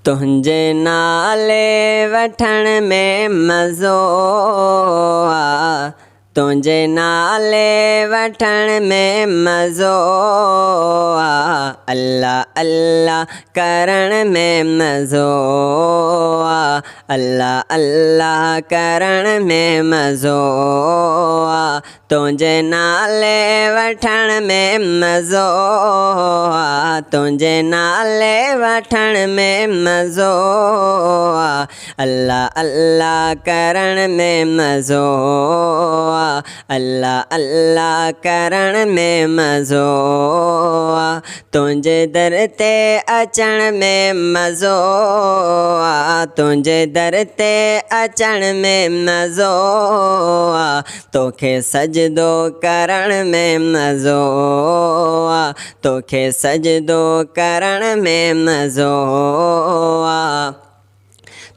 تنهنجي نالي وٺڻ ۾ مزو آ، تنهنجي نالي وٺڻ ۾ مزو آ، الله الله ڪرڻ ۾ مزو آ، الله الله ڪرڻ ۾ مزو آ، تنهنجي نالي وٺڻ ۾ مزو آ، تنهنجي نالي وٺڻ ۾ مزو آ، الله الله ڪرڻ ۾ مزو آ، الله الله ڪرڻ ۾ مزو آ، تنهنجي در تي اچڻ ۾ مزو آ، تنهنجي در تي اچڻ ۾ مزو آ، توکي سجدو ڪرڻ ۾ مزو آ، توکي سجدو ڪرڻ ۾ مزو آ،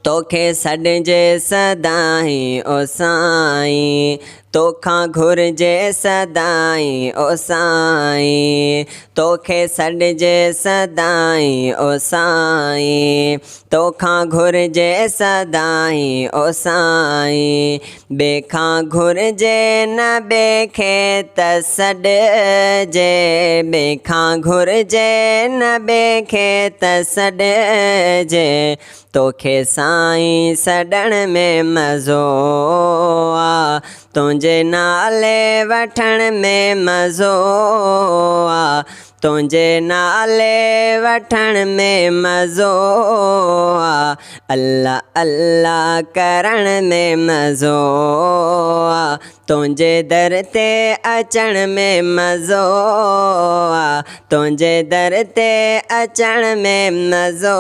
توکي سڏجي سدائين او سائين، توکان گهرجي سدائين او سائين، توکي سڏجي سدائين او سائين، توکان گهرجي سدائين او سائين، ٻئي کان گهرجي نه ٻئي کي ته سڏجي، ٻئي کان گهرجي نه ٻئي کي ته سڏجي، توکي سائين سڏڻ ۾ مزو آ، تنهنجي نالي وٺڻ ۾ مزو آ، تنهنجي نالي وٺڻ ۾ مزو آ، الله الله ڪرڻ ۾ مزو آ، تنهنجي در تي اچڻ ۾ مزو آ، تنهنجي در تي اچڻ ۾ مزو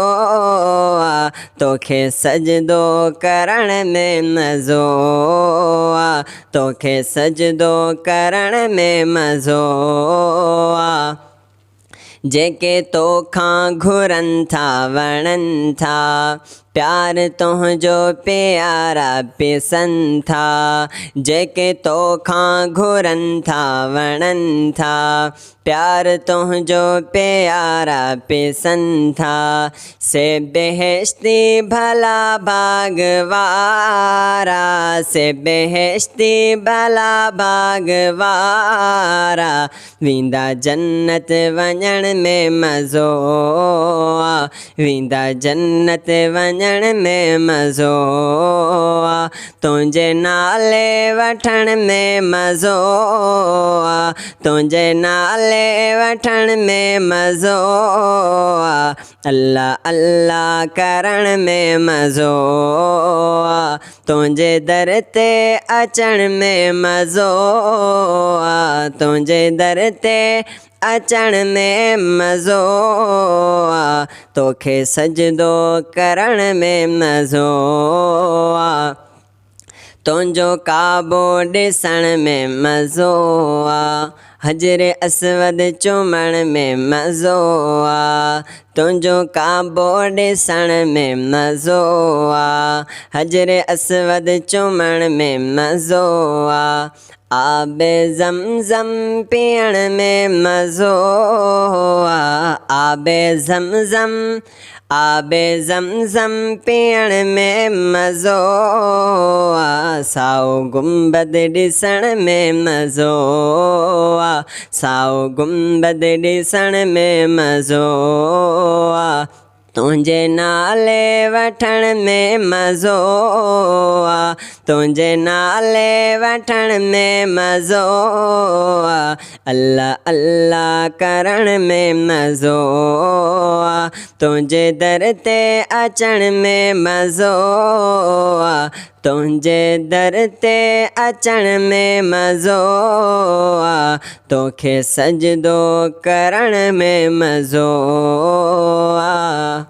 آ، توکي سجدو ڪرڻ ۾ مزو آ، توکي سجدو ڪرڻ ۾ مزو آ، جيڪي توکان گهرن ٿا وڻن ٿا، پيار تنهنجو پيارا پسن ٿا، جيڪي توکان گهرن ٿا وڻن ٿا، پيار تنهنجو پيارا پسن ٿا، سي بهشتي ڀلا ڀاڳ وارا، سي بهشتي ڀلا ڀاڳ وارا، ويندا جنت وڃڻ ۾ مزو آ، ويندا جنت وڃڻ ۾ مزو آ، تنهنجي نالي وٺڻ ۾ مزو آ، تنهنجي نالي وٺڻ ۾ مزو آ، الله الله ڪرڻ ۾ مزو آ، تنهنجي در تي اچڻ ۾ مزو آ، تنهنجي در تي اچڻ ۾ مزو آ، توکي سجدو ڪرڻ ۾ مزو آ، تنهنجو ڪعبو ڏسڻ ۾ مزو آ، حجر اسود چمڻ ۾ مزو آ، تنهنجو ڪعبو ڏسڻ ۾ مزو آ، حجر اسود چمڻ ۾ مزو آ، آب زمزم پيئڻ ۾ مزو آ، آب زمزم آب زمزم پيئڻ ۾ مزو آ، سائو گنبد ڏسڻ ۾ مزو آ، سائو گنبد ڏسڻ ۾ مزو آ، تنهنجي نالي وٺڻ ۾ مزو آ، تنهنجي نالي وٺڻ ۾ مزو آ، الله الله ڪرڻ ۾ مزو آ، تنهنجي در تي اچڻ ۾ مزو آ، تنهنجي در تي اچڻ ۾ مزو آ، توکي سجدو ڪرڻ ۾ مزو آ.